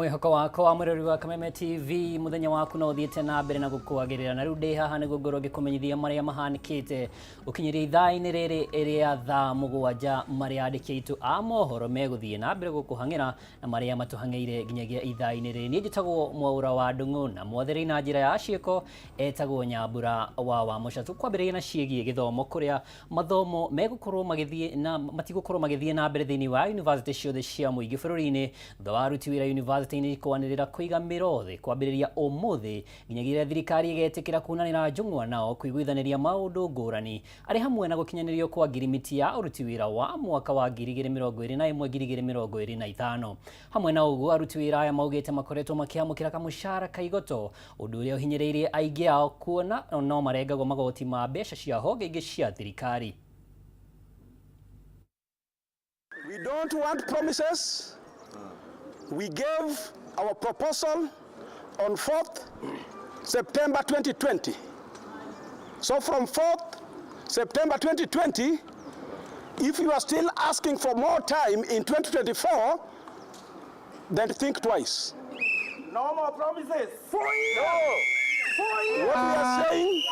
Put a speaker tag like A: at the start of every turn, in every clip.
A: Mwĩhoko wakwa mwĩrori wa Kameme TV, mũthenya waku no ũthiĩte na mbere na gũkwagĩrĩra. Na rĩu ndĩ haha nĩguo ngorwo ngĩkũmenyithia marĩa mahanĩkĩte ũkinyĩria ithaa-inĩ rĩrĩ rĩa thaa 7, marĩa andĩki aitũ a mohoro megũthiĩ na mbere gũkũhang'ĩra na marĩa matũhang'ĩire nginyagia ithaa-inĩ rĩrĩ. Niĩ njĩtagwo Mwaũra wa Ndung'u, na mwathĩrĩ na njĩra ya ciĩko etagwo Nyambura wa Wamũca. Tũkwambĩrĩria na ciĩgiĩ gĩthomo, kũrĩa mathomo megũkorwo magĩthiĩ na matigũkorwo magĩthiĩ na mbere thĩinĩ wa yunivasĩtĩ ciothe cia mũingĩ bũrũri-inĩ, thutha wa aruti wĩra yunivasĩtĩ-inĩ kwanĩrĩra kũiga mĩro thĩ kwambĩrĩria ũmũthĩ nginyagia rĩrĩa thirikari ĩgetĩkĩra kunanĩra njũng'wa nao kũiguithanĩria maũndũ ngũrani, arĩ hamwe na gũkinyanĩrio kwa ngirimiti ya ũruti wĩra wa mwaka wa 2021 2025. Hamwe na ũguo, aruti wĩra aya maugĩte makoretwo makĩamũkĩra kamũcara kaigoto, ũndũ ũrĩa ũhinyĩrĩirie aingĩ ao kuona no marengagwo magoti ma mbeca cia honge ingĩ cia thirikari.
B: We don't want promises. We gave our proposal on 4th September 2020. So from 4th September 2020, if you are still asking for more time in 2024, then think twice.
C: No more promises. 4 years. No. 4 years.
B: What we are saying,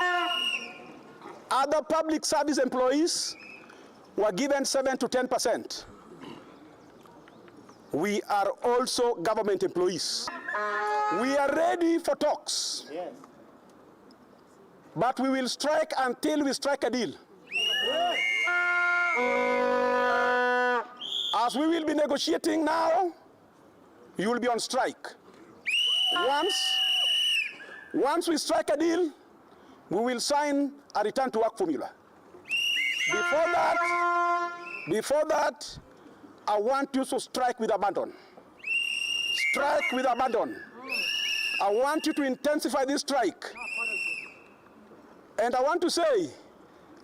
B: other public service employees were given 7 to 10%. We are also government employees. We are ready for talks. But we will strike until we strike a deal. As we will be negotiating now, you will be on strike. Once we strike a deal, we will sign a return to work formula. Before that, I want you to strike with abandon. Strike with abandon. I want you to intensify this strike. And I want to say,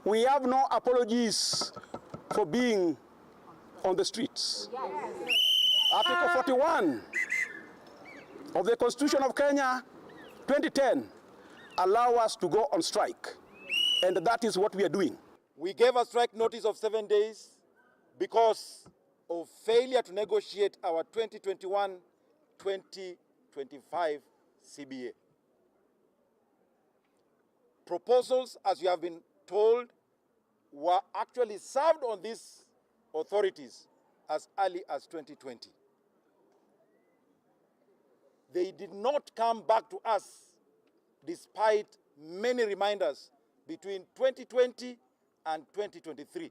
B: we have no apologies for being on the streets. Article 41 of the Constitution of Kenya 2010 allow us to go on strike. And that is what we are doing.
C: We gave a strike notice of 7 days because of failure to negotiate our 2021-2025 CBA. Proposals, as you have been told, were actually served on these authorities as early as 2020. They did not come back to us despite many reminders between 2020 and 2023.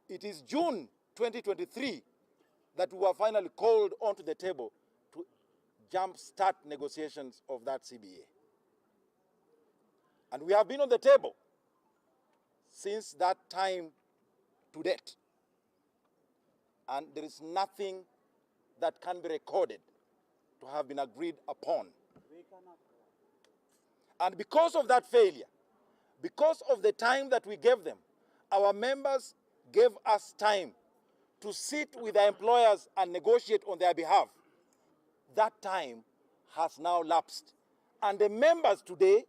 C: It is June 2023 that we were finally called onto the table to jumpstart negotiations of that CBA. And we have been on the table since that time to date. And there is nothing that can be recorded to have been agreed upon. And because of that failure, because of the time that we gave them, our members gave us time to sit with their employers and negotiate on their behalf. That time has now lapsed. And the members today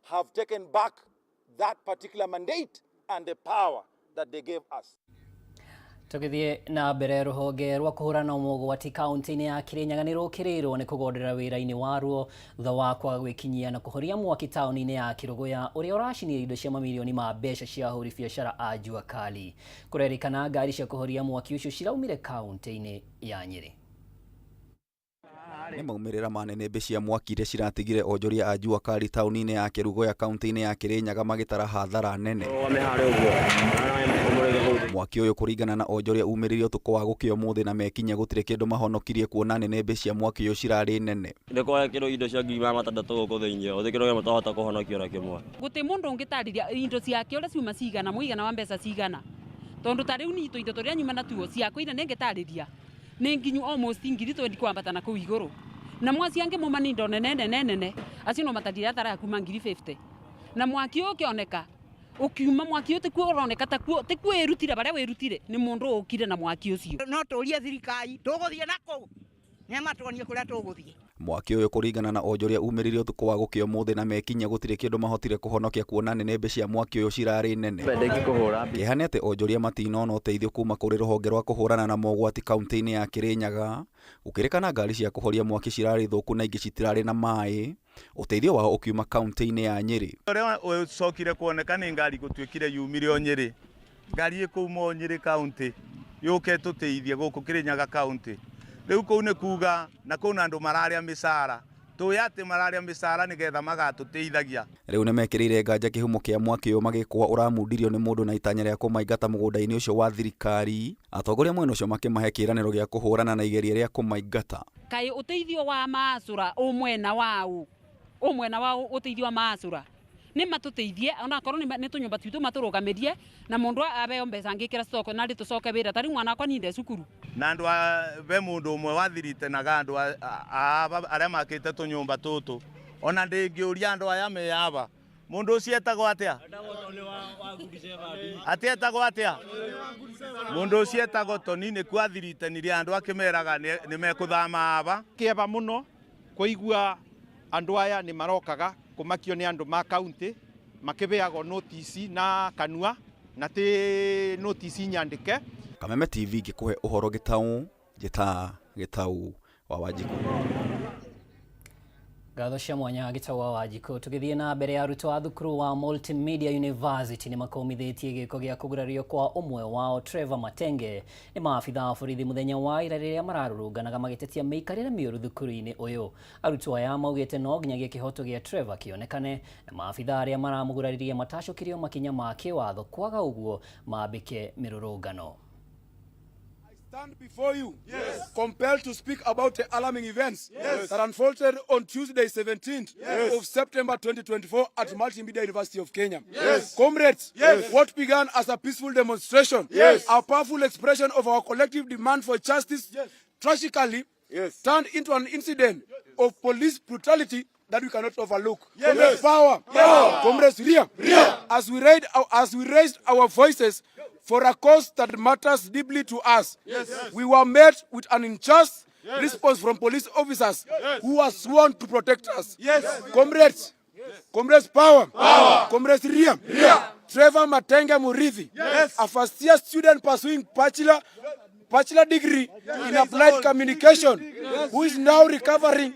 C: have taken back that particular mandate and the power that they gave us.
A: Tũgĩthiĩ na mbere, rũhonge rwa kũhũrana mogwati kaunti-inĩ ya Kirinyaga nĩ rũkĩrĩirwo nĩ kũgondera wĩra-inĩ waruo thutha wa kwaga gwĩkinyia na kũhoria mwaki taũni-inĩ ya Kĩrũgũya, ũrĩa ũracinire indo cia mamirioni ma mbeca cia ahũri biacara a jua kali. Kũrerĩkana ngari cia kũhoria mwaki ũcio ciraumire kaunti-inĩ ya Nyĩrĩ.
D: Nĩ maumĩrĩra ma nĩnĩmbĩ cia mwaki iria ciratigire onjoria a jua kali taũni-inĩ ya Kĩrũgũya, kaunti-inĩ ya Kĩrĩnyaga, magĩtara hathara nene. Mwaki ũyũ, kũringana na onjoria, umĩrire ũtukũ wa gũkĩa ũmũthĩ na mekinyia gũtirĩ kĩndũ mahonokirie, kuona nĩnĩmbĩ cia mwaki ũyũ cirarĩ nene.
E: Nĩ kwarekĩrwo indo cia 600,000 gũkũ thĩinĩ, gũtirĩ kĩndũ kĩmwe twahota kũhonokia ona kĩmwe.
F: Guti mundu ungitariria indo ciake uria ciuma cigana, muigana wa mbeca cigana, tondu ta riu nitå indo turia nyuma natuo ciakwa ina ningitariria nĩ nginyu almost 20,000 kwambata na kũu igũrũ, na mwaci angĩ muma nĩ indo nene nene nene, acio no matarire atara kuma ngiri 50. Na mwaki ũyũ ũkĩoneka ũkiuma, mwaki ũyũ tikuo ũroneka takuo, tikuo wĩrutire, barĩa wĩrutire nĩ mũndũ ũkire na mwaki ũcio.
G: No tũrie thirikari, tũgũthiĩ na kũ? Nĩ matuonie kũrĩa tũgũthiĩ.
D: Mwaki ũyũ kũringana na onjoria umĩrire ũtukũ wa gũkĩa ũmũthĩ na mekinyia gũtirĩ kĩndũ mahotire kũhonokia kuona nĩnĩmbĩ cia mwaki ũyũ cirarĩ nene. Kĩeha nĩ atĩ onjoria matinona ũteithio kuma kũrĩ rũhonge rwa kũhũrana na mogwati kaunti-inĩ ya Kirinyaga. Gũkĩrĩkana ngari cia kũhoria mwaki cirarĩ thũku na ingĩ citirarĩ na maĩ. Ũteithio wao ũkiuma kaunti-inĩ ya Nyĩrĩ.
G: Ũrĩa ũcokire kuoneka nĩ ngari gũtuĩkire yumire o Nyĩrĩ. Ngari ĩkuma o Nyĩrĩ kaunti yũke ĩtũteithie gũkũ Kirinyaga kaunti. Rĩu kũu nĩ kuga na kũu andũ mararĩa mĩcara. Tũĩ atĩ mararĩa mĩcara nĩgetha magatũteithagia.
D: Rĩu nĩmekĩrĩire nganja kĩhumo kĩa mwaki ũyũ magĩkũa ũramundirio nĩ mũndũ na itanya rĩa kũmaingata mũgũnda-inĩ ũcio wa thirikari. Atongoria mwena ũcio makĩmahe kĩĩranĩro gĩa kũhũrana na igeria rĩa kũmaingata.
F: Kaĩ ũteithio wa macũra ũmwena wao ũmwena wa ũteithio wa macũra nĩ matũteithie onakorwo nĩ tũnyũmba twitũ matũrũgamĩrie na mũndũ abeo mbeca ngĩkĩra stock na rĩ tũcoke wĩra ta rĩu mwana wakwa ninde cukuru.
G: Na andũ ve mũndũ ũmwe wathiritenaga andũ arĩa makĩte tũnyũmba tũtũ ona ndĩngĩũria andũ aya me aba mũndũ ũcio etagwo atĩa? Atĩ etagwo atĩa? Mũndũ ũcio etagwo Toni nĩkuo athiritenire andũ akĩmeraga nĩ mekũthama aba.
H: Kĩeva mũno kũigua andũ aya nĩ marokaga kũmakio nĩ andũ ma kaunti makĩbeagwo notice na kanua na ti notice nyandĩke.
D: Kameme TV ngĩkũhe ũhoro gĩtaũ njĩta Gĩtaũ wa Wanjikũ.
A: Ngatho cia mwanya Gĩtaũ wa Wanjikũ. Tũgĩthiĩ na mbere, arutwo a thukuru wa Multimedia University nĩ makomithĩtie gĩko gĩa kũgurario kwa ũmwe wao Trevor Matenge nĩ maabitha a borithi mũthenya wa ira rĩrĩa mararũrũnganaga magĩtetia mĩikarĩre mĩũru thukuru-inĩ ũyũ. Arutwo aya maugĩte no nginyagia kĩhoto gĩa Trevor kĩonekane na maabitha arĩa maramũguraririe matacũkĩrio makinya ma kĩwatho, kwaga ũguo mambĩke mĩrũrũngano.
I: Stand before you, yes, compelled to speak about the alarming events, yes, that unfolded on Tuesday, 17th, yes, of September 2024 at, yes, Multimedia University of Kenya. Yes. Comrades, yes, what began as a peaceful demonstration, yes, a powerful expression of our collective demand for justice, yes, tragically, yes, turned into an incident, yes, of police brutality that we cannot overlook. Yes. Comrades, power. Power. Comrades, Ria. Ria. As we raised our voices for a cause that matters deeply to us, yes, yes, we were met with an unjust, yes, response from police officers, yes, who are sworn to protect us. Yes. Comrades, yes, comrades, power. Power. Comrades, Ria. Ria. Trevor Matenge Murithi, yes, a first year student pursuing bachelor degree in applied communication, yes, who is now recovering.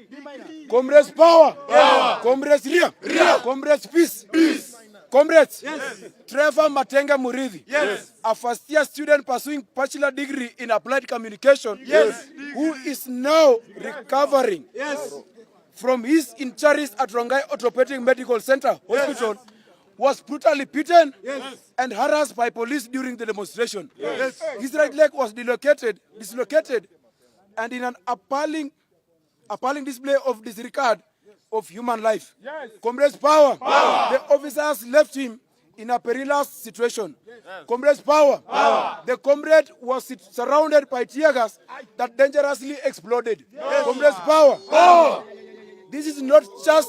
I: Comrades, power. Power. Comrades, Ria. Ria. Comrades, peace. Peace. Comrades, yes, Trevor Matenga Murithi, yes, a first year student pursuing bachelor degree in applied communication, yes, who is now recovering, yes, from his injuries at Rongai Orthopedic Medical Center Hospital, yes, was brutally beaten, yes, and harassed by police during the demonstration. Yes. His right leg was dislocated, and in an appalling display of disregard of human life. Yes. Comrades, power. Power. The officers left him in a perilous situation. Yes. Comrades, power. Power. The comrade was surrounded by tear gas that dangerously exploded. Yes. Comrades, power. Power. This is not just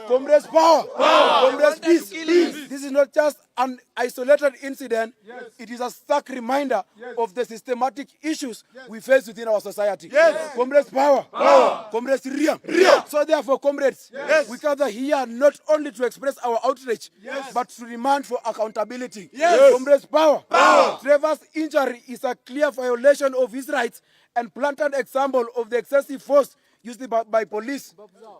I: comrades, power. Power. Comrades, peace. Peace. This is not just an isolated incident. Yes. It is a stark reminder, yes, of the systematic issues, yes, we face within our society. Yes. Comrades, power. Power. Comrades, Ria. Ria. So therefore, comrades, yes, we gather here not only to express our outrage, yes, but to demand for accountability. Yes. Comrades, power. Power. Trevor's injury is a clear violation of his rights and blatant example of the excessive force used by police.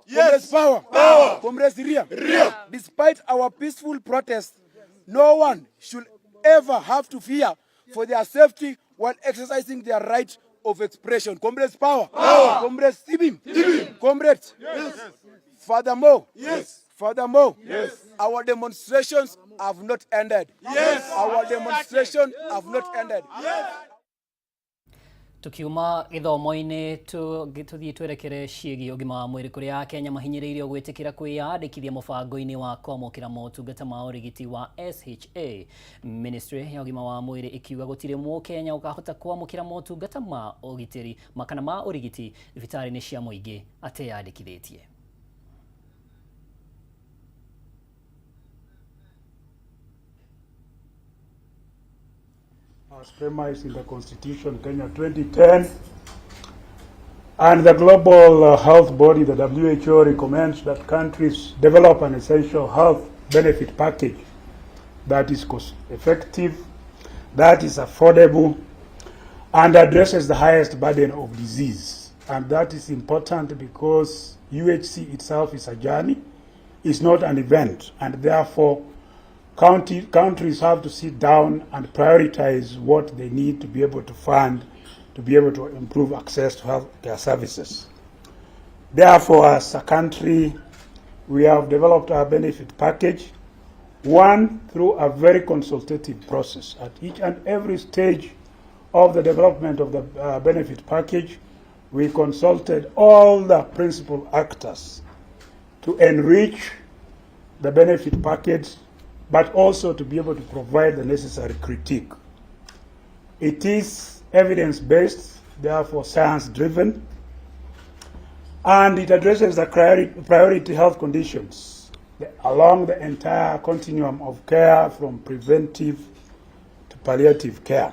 I: Yes. Comrades, power. Power. Comrades, Ria. Ria. Despite our peaceful protest, no one should ever have to fear for their safety while exercising their right of expression. Comrades, power. Power. Comrades, Tibim. Tibim. Comrades. Yes. Furthermore, yes, furthermore, yes, our demonstrations have not ended. Yes. Our demonstrations have not ended. Yes.
A: Tukiuma githomo-inĩ tuthiĩ twerekere ciĩgiĩ ũgima wa mwĩrĩ kũrĩa Akenya mahinyĩrĩirio gwĩtĩkĩra kwĩyandĩkithia mũbango-inĩ wa kwamũkĩra motungata ma ũrigiti wa SHA. Ministry ya ũgima wa mwĩrĩ ĩkiuga gũtirĩ mũkenya ũkahota kwamũkĩra motungata ma ũgitĩri kana ma ũrigiti thibitarĩ-inĩ cia mũingĩ ateyandĩkithĩtie.
J: As premised in the Constitution Kenya 2010, And the global health body, the WHO, recommends that countries develop an essential health benefit package that is cost effective, that is affordable, and addresses the highest burden of disease. And that is important because UHC itself is a journey, it's not an event, and therefore countries have to sit down and prioritize what they need to be able to fund to be able to improve access to healthcare services. Therefore, as a country, we have developed our benefit package, one, through a very consultative process. At each and every stage of the development of the benefit package, we consulted all the principal actors to enrich the benefit package, but also to be able to provide the necessary critique. It is evidence-based, therefore science-driven, and it addresses the priority health conditions along the entire continuum of care, from preventive to palliative care.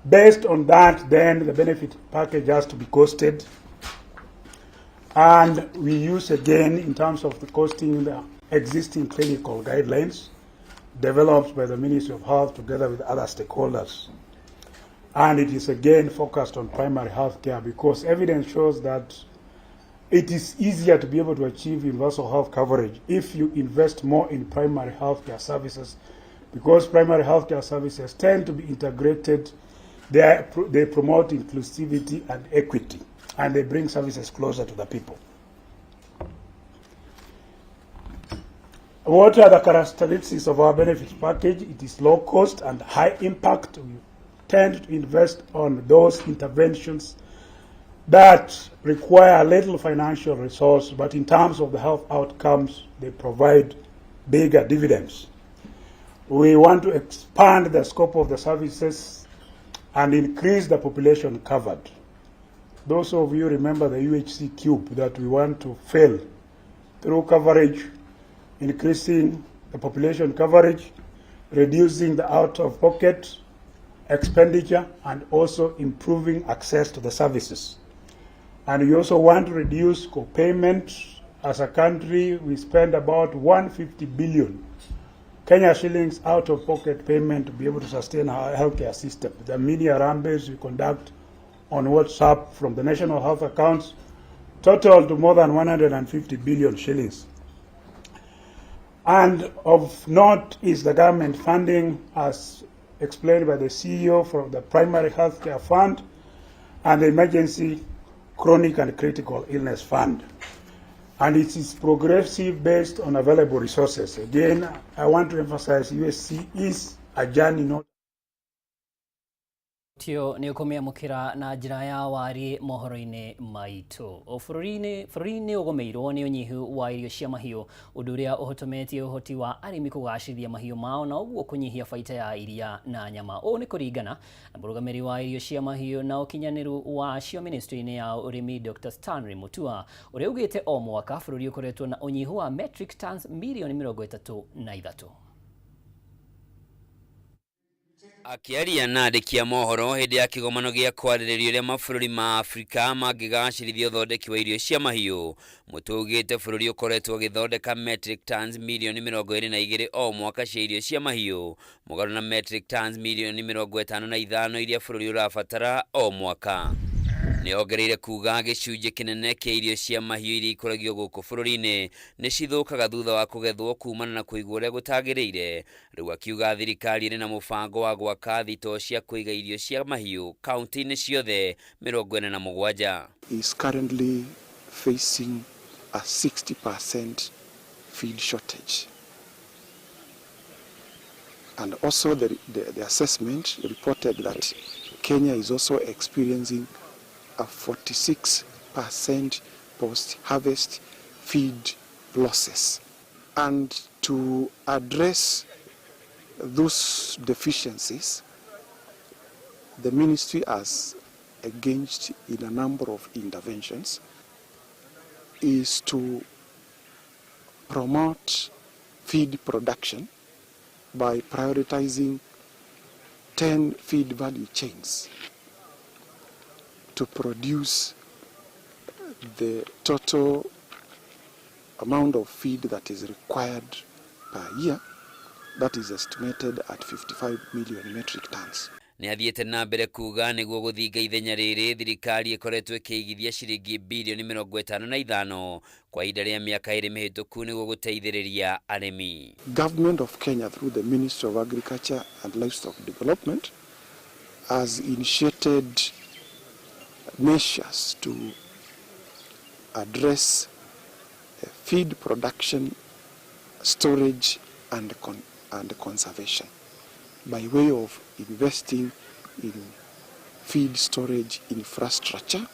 J: Based on that, then the benefit package has to be costed, and we use again, in terms of the costing, the existing clinical guidelines developed by the Ministry of Health together with other stakeholders. And it is again focused on primary health care because evidence shows that it is easier to be able to achieve universal health coverage if you invest more in primary health care services, because primary health care services tend to be integrated. They promote inclusivity and equity, and they bring services closer to the people. What are the characteristics of our benefits package? It is low cost and high impact. We tend to invest on those interventions that require little financial resource, but in terms of the health outcomes, they provide bigger dividends. We want to expand the scope of the services and increase the population covered. Those of you remember the UHC cube that we want to fill through coverage, increasing the population coverage, reducing the out-of-pocket expenditure, and also improving access to the services. And we also want to reduce co-payment. As a country, we spend about 150 billion Kenya shillings out-of-pocket payment to be able to sustain our healthcare system. The mini harambees we conduct on WhatsApp from the national health accounts total to more than 150 billion shillings. And of note is the government funding, as explained by the CEO, from the Primary Healthcare Fund and the Emergency Chronic and Critical Illness Fund. And it is progressive based on available resources. Again, I want to emphasize UHC is a journey, not
A: Tio nĩ ũkũmĩamũkĩra na njĩra ya wariĩ mohoro-inĩ maitũ. Bũrũri-inĩ ũgũmĩirwo nĩ ũnyihu wa irio cia mahiũ, ũndũ ũrĩa ũhotometie ũhoti wa arĩmi kũgacĩrithia mahiũ mao na ũguo kũnyihia baita ya iria na nyama. Ũũ nĩ kũringana na mũrũgamĩrĩri wa irio cia mahiũ na ũkinyanĩru wacio ministry-inĩ ya ũrĩmi Dr. Stanley Mutua, ũrĩa ugĩte o mwaka bũrũri ũkoretwo na ũnyihu wa metric tons mirioni 33.
K: Akĩaria na andĩki a mohoro hĩndĩ ya kĩgomano gĩa kwarĩrĩria ũrĩa mabũrũri ma Afrika mangĩgacĩrithia ũthondeki wa irio cia mahiũ, Mutua augĩte bũrũri ũkoretwo ũgĩthondeka metric tons mirioni 22 o mwaka cia irio cia mahiũ, mũgarũ na metric tons mirioni 55 iria bũrũri ũrabatara o mwaka. Nĩ ongereire kuga gĩcunjĩ kĩnene kĩa irio cia mahiũ iria ikũragio gũkũ bũrũri-inĩ nĩ cithũkaga thutha wa kũgethwo kumana na kũigwo ũrĩa gũtagĩrĩire. Rĩu akiuga thirikari ĩrĩ na mũbango wa gwaka thitoo cia kũiga irio cia mahiũ kaunti-inĩ ciothe 47.
L: Is currently facing a 60% feed shortage. And also the assessment reported that Kenya is also experiencing a 46% post-harvest feed losses. And to address those deficiencies, the ministry has engaged in a number of interventions, is to promote feed production by prioritizing 10 feed value chains. to produce the total amount of feed that is required per year, that is estimated at 55 million metric tons.
K: Nĩ athiĩte na mbere kuga nĩguo gũthinga ithenya rĩrĩ thirikari ĩkoretwo ĩkĩigithia ciringi birioni 55 kwa ihinda rĩa mĩaka 2 mĩhĩtũku nĩguo gũteithĩrĩria arĩmi.
L: Government of Kenya through the Ministry of Agriculture and Livestock Development has initiated measures to address feed production, storage and conservation by way of investing in feed storage infrastructure.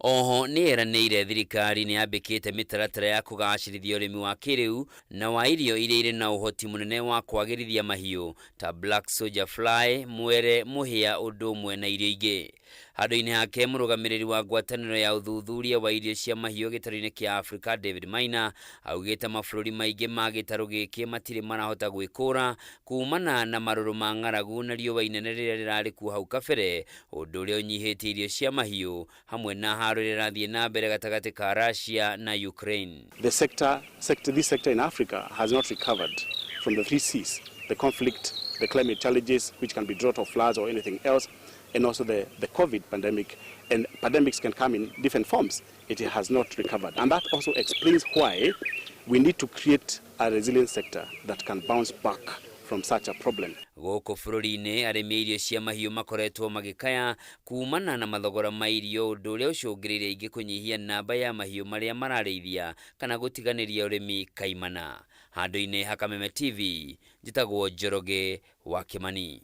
K: Oho nĩ eranĩire thirikari nĩ yambĩkĩte mĩtaratara ya kũgacĩrithia ũrĩmi wa kĩrĩu na wa irio iria irĩ na ũhoti mũnene wa kwagĩrithia mahiũ ta black soldier fly, mwere, mũhĩa ũndũ ũmwe na irio ingĩ. Handũ-inĩ hake mũrũgamĩrĩri wa ngwatanĩro ya ũthuthuria wa irio cia mahiũ gĩtarũ-inĩ kĩa Afrika David Maina augĩte mabũrũri maingĩ ma gĩtarũ gĩkĩ matirĩ marahota gwĩkũra kumana na marũrũ ma ng'aragu na riũa inene rĩrĩa rĩrarĩ kuo hau kabere, ũndũ ũrĩa ũnyihĩtie irio cia mahiũ hamwe na haro ĩrĩa ĩrathiĩ na mbere gatagatĩ ka Russia na Ukraine.
M: The this sector in Africa has not recovered from the three C's, the conflict, the climate challenges, which can be drought or floods or anything else, and also the COVID pandemic. And pandemics can come in different forms. It has not recovered. And that also explains why we need to create a resilient sector that can bounce back from such a problem.
K: Gũkũ bũrũri-inĩ arĩmi a irio cia mahiũ makoretwo magĩkaya kumana na mathogora ma irio, ũndũ ũrĩa ũcũngĩrĩirie aingĩ kũnyihia namba ya mahiũ marĩa mararĩithia kana gũtiganĩria ũrĩmi kaimana. Handũ-inĩ ha Kameme TV, njĩtagwo Njoroge wa Kĩmani.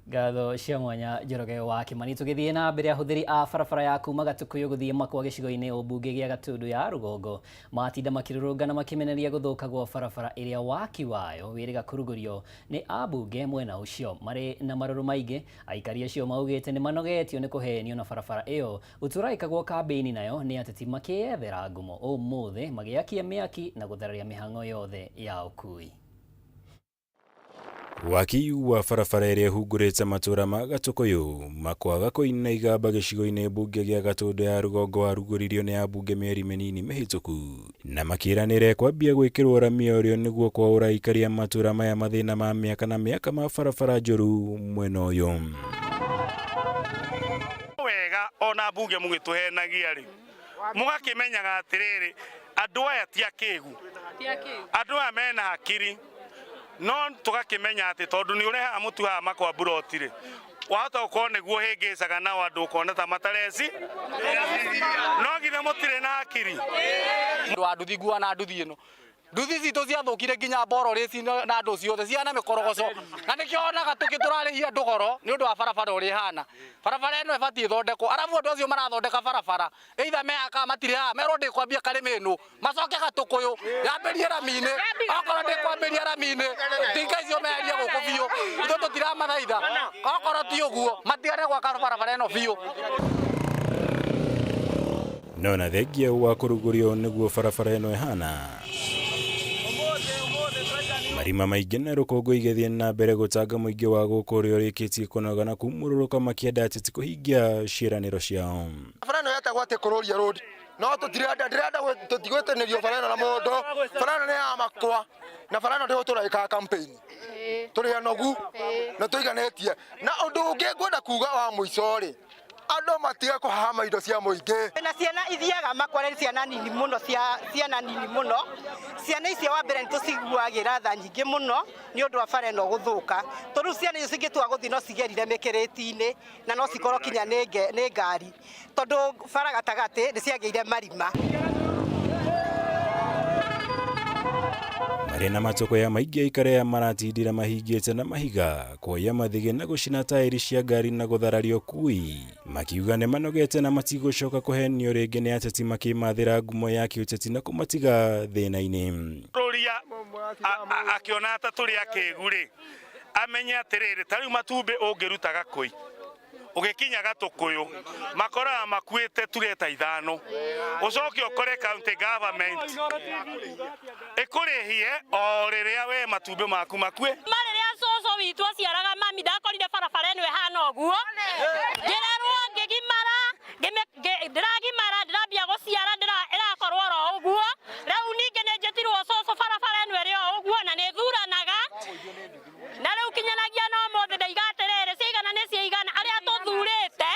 A: Ngatho cia mwanya Njoroge wa Kĩmani. Tũgĩthiĩ na mbere, ahũthĩri a barabara ya kuma Gatũkũyũ gũthiĩ Makwa gĩcigo-inĩ ũmbunge gĩa Gatundu ya Rũgongo matinda makĩrũrũngana makĩmenereria gũthũka gwa barabara ĩrĩa waki wayo wĩrĩga kũrugũrio nĩ ambunge mwena ũcio. Marĩ na marũrũ maingĩ, aikari acio maugĩte nĩ manogetio nĩ kũhenio na barabara ĩyo gũtũra ĩkagwo kambĩini nayo nĩ ateti makĩyethera ngumo ũmũthĩ magĩakia mĩaki na gũthararia mĩhang'o yothe ya ũkui.
N: Waki wa barabara ĩrĩa ĩhungurĩte matũra ma Gatũkũyũ Makwa Gakũinĩ na Igamba gĩcigo-inĩ mbunge gĩa Gatũndũ ya Rũgongo warugũririo nĩ ambunge mĩeri mĩnini mĩhĩtũku na makĩranĩra kwambia gwĩkĩrwo rami ũrĩa nĩguo kwaũra aikari a matũra maya mathĩna ma mĩaka na mĩaka ma barabara njũru mwena ũyũ.
O: Wega ona mbunge mũgĩtũhenagia rĩ, mũgakĩmenyaga atĩrĩrĩ, andũ aya ti akĩgu, andũ aya mena hakiri, no tũgakĩmenya atĩ tondũ nĩ ũrehaga mũtu haha Makwa mburoti rĩ, wahota gũkorwo nĩguo hĩngĩcaga nao andũ ũkona ta matareci, no githĩ mũtirĩ na hakiri.
P: Andũ a nduthi ngua na nduthi ĩno, nduthi citũ ciathũkire nginya mboro rĩci na andũ ciothe ciana mĩkorogoco, na nĩkĩo onaga tũrarĩhia andũ goro nĩ ũndũ wa barabara ũrĩa ĩhana. Barabara ĩno ĩbatiĩ ĩthondekwo, arabu andũ acio marathondeka barabara either mehaka matirĩ haha, merwo ndĩkwambia Karĩmĩnũ macoke Gatũkũyũ yambĩrie rami-inĩ, okorwo ndĩkwambĩria rami-inĩ tinga icio meherie gũkũ biũ, ithuĩ tũtiramathaitha, okorwo ti ũguo matigane gwaka barabara ĩno biũ.
N: No na thengia wa kũrugũrio nĩguo barabara ĩno ĩhana, marima maingĩ na rũkũngũ igĩthiĩ na mbere gũtanga mũingĩ wa gũkũ ũrĩa ũrĩkĩtie kũnoga na kumũrũrũka makĩenda ateti kũhingia ciĩranĩro ciao.
Q: Barabara ĩno yetagwo atĩ Kũrũria Road, no tũtirenda, ndĩrenda tũtigwĩtanĩrio bara ĩno na mũndũ. Bara ĩno nĩ ya Makwa na bara ĩno ndĩgũtũra ĩkaga campaign, tũrĩ anogu na tũiganĩtie. Na ũndũ ũngĩ ngwenda kuga wa mũico rĩ, andũ matige kũhahama indo cia mũingĩ.
R: Na ciana ithiaga Makwa nĩ ciana nini mũno, ciana nini mũno. Ciana icio wa mbere nĩ tũciguagĩra tha nyingĩ mũno nĩ ũndũ wa bara ĩno gũthũka, tondũ ciana icio cingĩtua gũthiĩ no cigerire mĩkĩrĩti-inĩ na no cikorwo kinya nĩ ngari, tondũ bara gatagatĩ nĩ ciagĩire marima.
N: Marĩ na matũkũya maingĩ aikari aya maratindĩra mahingĩte na mahiga kuoya mathĩgĩ na gũcina taĩri cia ngari na gũthararia ũkui, makiuga nĩ manogete na matigũcoka kũhenio rĩngĩ nĩ ateti makĩmathĩra ngumo ya kĩũteti na kũmatiga thĩna-inĩ.
O: Rũria akĩona ta tũrĩ akĩgu rĩ, amenye atĩrĩrĩ, ta rĩu matumbĩ ũngĩruta Gakũi ũgĩkinya Gatũkũyũ makoraga makuĩte tureta 5, ũcoke ũkore county government ĩkũrĩhie o rĩrĩa we matumbĩ maku makue.
S: Marĩrĩa cũcũ witũ aciaraga mami ndakorire barabara ĩno ĩhana ũguo, ngĩrerwo ngĩgimara Ndĩragimara ndĩrambia gũciara ĩrakorwo oro ũguo. Rĩu ningĩ nĩ njĩtirwo cũcũ barabara ĩno ĩrĩ o ũguo na nĩ thuranaga. Na rĩu kinyanagia no ũmũthĩ ndaiga atĩrĩrĩ, ciaigana nĩ ciaigana, arĩa tũthurĩte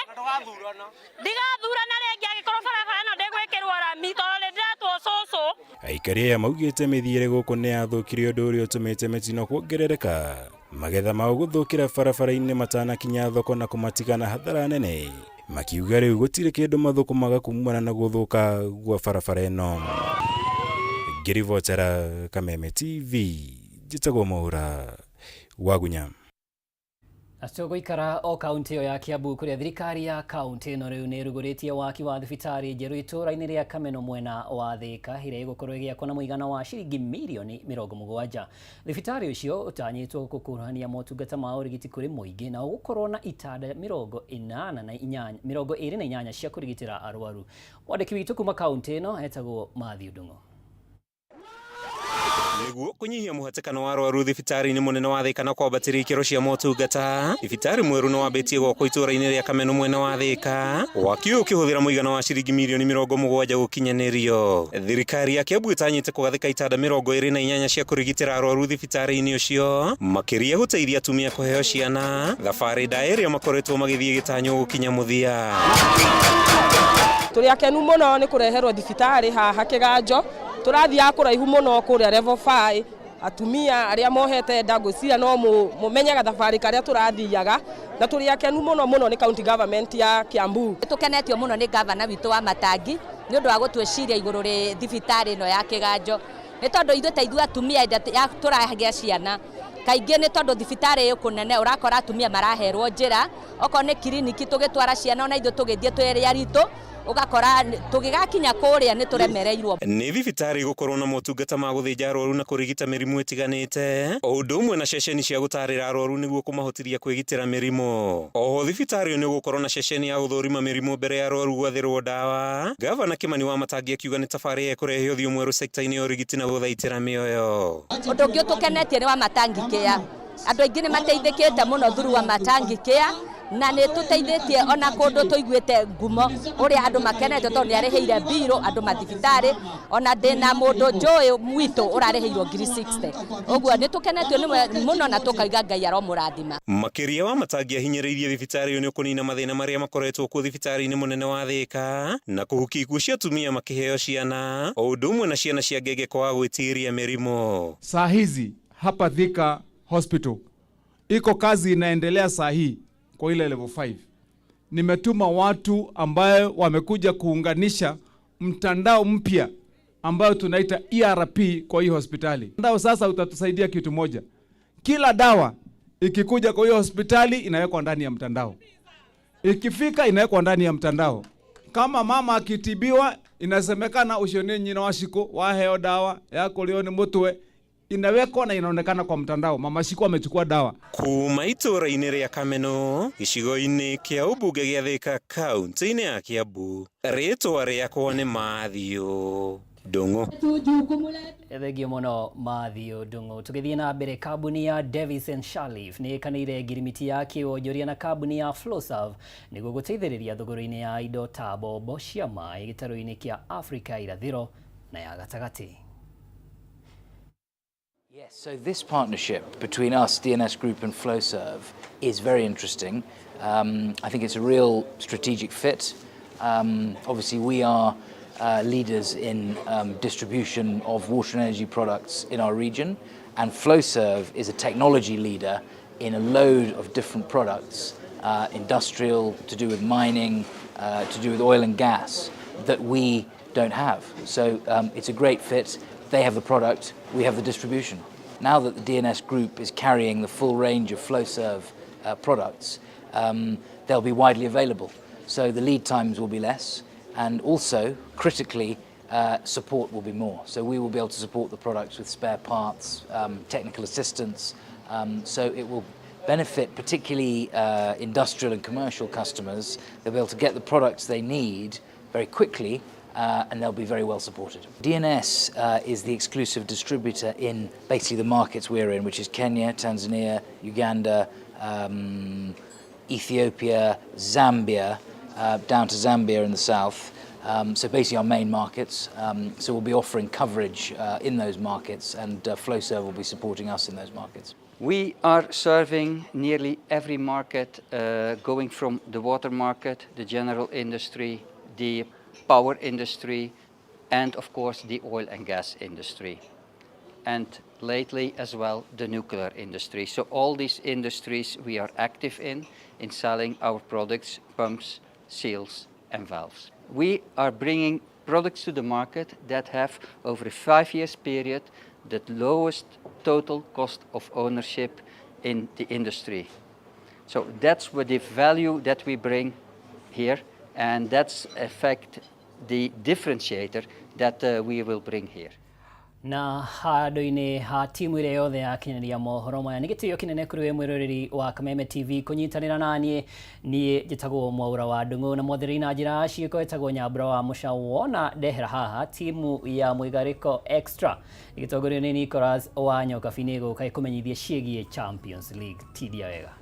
S: ndigathurana rĩngĩ angĩkorwo barabara ĩno ndĩgwĩkĩrwo rami tondũ nĩ ndĩretwo cũcũ.
N: Aikari aya maugĩte mĩthiĩre gũkũ nĩ yathũkire ũndũ ũrĩa ũtũmĩte mĩtino kuongerereka, magetha mao gũthũkĩra barabara-inĩ matanakinya thoko na kũmatiga na hathara nene, makiuga rĩu gũtirĩ kĩndũ mathũkũmaga kumana na gũthũka gwa barabara ĩno. Ngĩribotera Kameme TV, njĩtagwo Mwaura Wagunya.
A: Na tũgũikara o kaunti ĩyo ya Kiambu kũrĩa thirikari ya kaunti ĩno rĩu nĩ ĩrugũrĩtie waki wa thibitarĩ njerũ itũũra-inĩ rĩa Kameno mwena wa Thĩka ĩrĩa ĩgũkorwo ĩgĩakwo na mũigana wa ciringi mirioni 70. Thibitarĩ ũcio ũtanyĩtwo gũkuruhania motungata ma ũrigiti kũrĩ mũingĩ na ũgũkorwo na itanda 28 cia kũrigitĩra arwaru. Mwandĩki witũ kuma kaunti ĩno etagwo Matthew Ndung'u.
T: Nĩguo kũnyihia mũhatĩkano wa arwaru thibitarĩ-inĩ mũnene wa Thĩka na kwambatĩria ikĩro cia motungata, thibitarĩ mwerũ nĩ wambĩtie gwakwo itũũra-inĩ rĩa Kameno mwena wa Thĩka, waki ũyũ ũkĩhũthĩra mũigana wa ciringi mirioni 70 gũkinyanĩrio. Thirikari ya Kiambu ĩtanyĩte kũgathĩka itanda 28 cia kũrigitĩra arwaru thibitarĩ-inĩ ũcio, makĩria gũteithia atumia kũheo ciana, thabarĩ ndaya ĩrĩa makoretwo magĩthiĩ gĩtanywo gũkinya mũthia.
U: Tũrĩ akenu mũno nĩ kũreherwo thibitarĩ haha Kĩganjo. Tũrathiaga kũraihu mũno kũrĩa level 5, atumia arĩa mohete nda ngwĩciria no mũmenyaga thabarĩ karĩa tũrathiaga, na tũrĩ akenu mũno mũno nĩ county government ya Kiambu.
V: Tũkenetio mũno nĩ gavana witũ wa Matangi nĩ ũndũ wa gũtwĩciria igũrũ rĩ thibitarĩ ĩno ya Kĩganjo, nĩ tondũ ithuĩ ta ithuĩ atumia tũragĩa ciana kaingĩ nĩ tondũ thibitarĩ ĩ kũnene ũrakora atumia maraherwo njĩra, okorwo nĩ kiriniki tũgĩtwara ciana ona ithuĩ tũgĩthiĩ twĩ aritũ ũgakora tũgĩgakinya kũrĩa nĩ tũremereirwo.
T: Nĩ thibitarĩ gũkorwo na motungata ma gũthĩnja arwaru na kũrigita mĩrimũ ĩtiganĩte, o ũndũ ũmwe na ceceni cia gũtarĩra arwaru nĩguo kũmahotithia kwĩgitĩra mĩrimũ. Oho thibitarĩ nĩ ũgũkorwo na ceceni ya gũthũrima mĩrimũ mbere ya arwaru gwathĩrwo ndawa. Gavana Kimani wa Matangi akiuga nĩ tabarĩra ĩkũrehe ũthiũ mwerũ sekta-inĩ ya ũrigiti na gũthaitĩra mĩoyo.
V: Ũndũ ũngĩ ũtũkenetie nĩ wa Matangi Care. Andũ aingĩ nĩ mateithĩkĩte mũno through wa Matangi Care, na nĩ tũteithĩtie ona kũndũ tũiguĩte ngumo ũrĩa andũ makenete tondũ nĩ arĩhĩire mbirũ andũ mathibitarĩ, ona ndĩna mũndũ njũĩ mwitũ ũrarĩhĩirwo 60,000. Ũguo nĩ tũkenetio nĩ mũno na tũkauga Ngai aromũrathima.
T: Makĩria wa Matangi ahinyĩrĩirie thibitarĩ ũyũ nĩ ũkũnina mathĩna marĩa makoretwo kuo thibitarĩ-inĩ mũnene wa Thĩka na kũhukia ikuũ cia atumia makĩheo ciana, o ũndũ ũmwe na ciana cia ngenge kwaga gwĩtiria mĩrimũ.
W: Saa hizi hapa Thika Hospital iko kazi inaendelea saa hii kwa ile level 5. Nimetuma watu ambayo wamekuja kuunganisha mtandao mpya ambayo tunaita ERP kwa hii hospitali. Mtandao sasa utatusaidia kitu moja. Kila dawa ikikuja kwa hiyo hospitali inawekwa ndani ya mtandao. Ikifika inawekwa ndani ya mtandao. Kama mama akitibiwa inasemekana ucio ni nyina wa Shiko waheo dawa yako leo ni mutwe, inawekwa na inaonekana kwa mtandao mama Shiko amechukua dawa.
T: Kuma itũũra-inĩ rĩa Kameno gĩcigo-inĩ kĩa ũmbunge gĩa Thĩka kaunti-inĩ ya Kiambu, rĩtwa rĩakwa nĩ Matthew Ndung'u.
A: Thengio mũno Matthew Ndung'u. Tũgĩthiĩ na mbere, kambuni ya Davis and Sharleaf nĩ ĩkanĩire ngirimiti ya kĩwonjoria na kambuni ya Flowserve nĩguo gũteithĩrĩria thogora-inĩ ya indo ta mbombo cia maĩ gĩtarũ-inĩ kĩa Afrika irathĩro na ya gatagatĩ.
X: Yes, so this partnership between us, DNS Group and Flowserve, is very interesting. I think it's a real strategic fit. Obviously, we are leaders in distribution of water and energy products in our region, and Flowserve is a technology leader in a load of different products, industrial, to do with mining, to do with oil and gas, that we don't have. So it's a great fit. They have the product, we have the distribution. Now that the DNS Group is carrying the full range of Flowserve products, they'll be widely available. So the lead times will be less, and also, critically, support will be more. So we will be able to support the products with spare parts, technical assistance, so it will benefit particularly industrial and commercial customers. They'll be able to get the products they need very quickly, and they'll be very well supported. DNS is the exclusive distributor in basically the markets we're in, which is Kenya, Tanzania, Uganda, Ethiopia, Zambia, down to Zambia in the south. So basically our main markets. So we'll be offering coverage in those markets, and Flowserve will be supporting us in those markets.
B: We are serving nearly every market, going from the water market, the general industry, the power industry, and of course the oil and gas industry. And lately as well the nuclear industry. So all these industries we are active in selling our products, pumps, seals and valves. We are bringing products to the market that have over a 5 years period the lowest total cost of ownership in the industry. So that's what the value that we bring here, and that's affect the differentiator that we will bring here.
A: Na handũ-inĩ ha timu ĩrĩa yothe yakinyanĩria mohoro maya, nĩ gĩtĩo kĩnene kũrĩ we mwĩroreri wa Kameme TV kũnyitanĩra naniĩ. Niĩ njĩtagwo Mwaura wa Ndung'u, na mwathĩrĩri na njĩra ciĩko ĩtagwo Nyambura wa Mũcaũ. Wona ndehera haha, timu ya Mwĩgarĩko Extra ĩgĩtongorio nĩ Nicholas wa Nyokabi nĩ ĩgũka ĩkũmenyithie ciĩgiĩ Champions League. Tindia wega.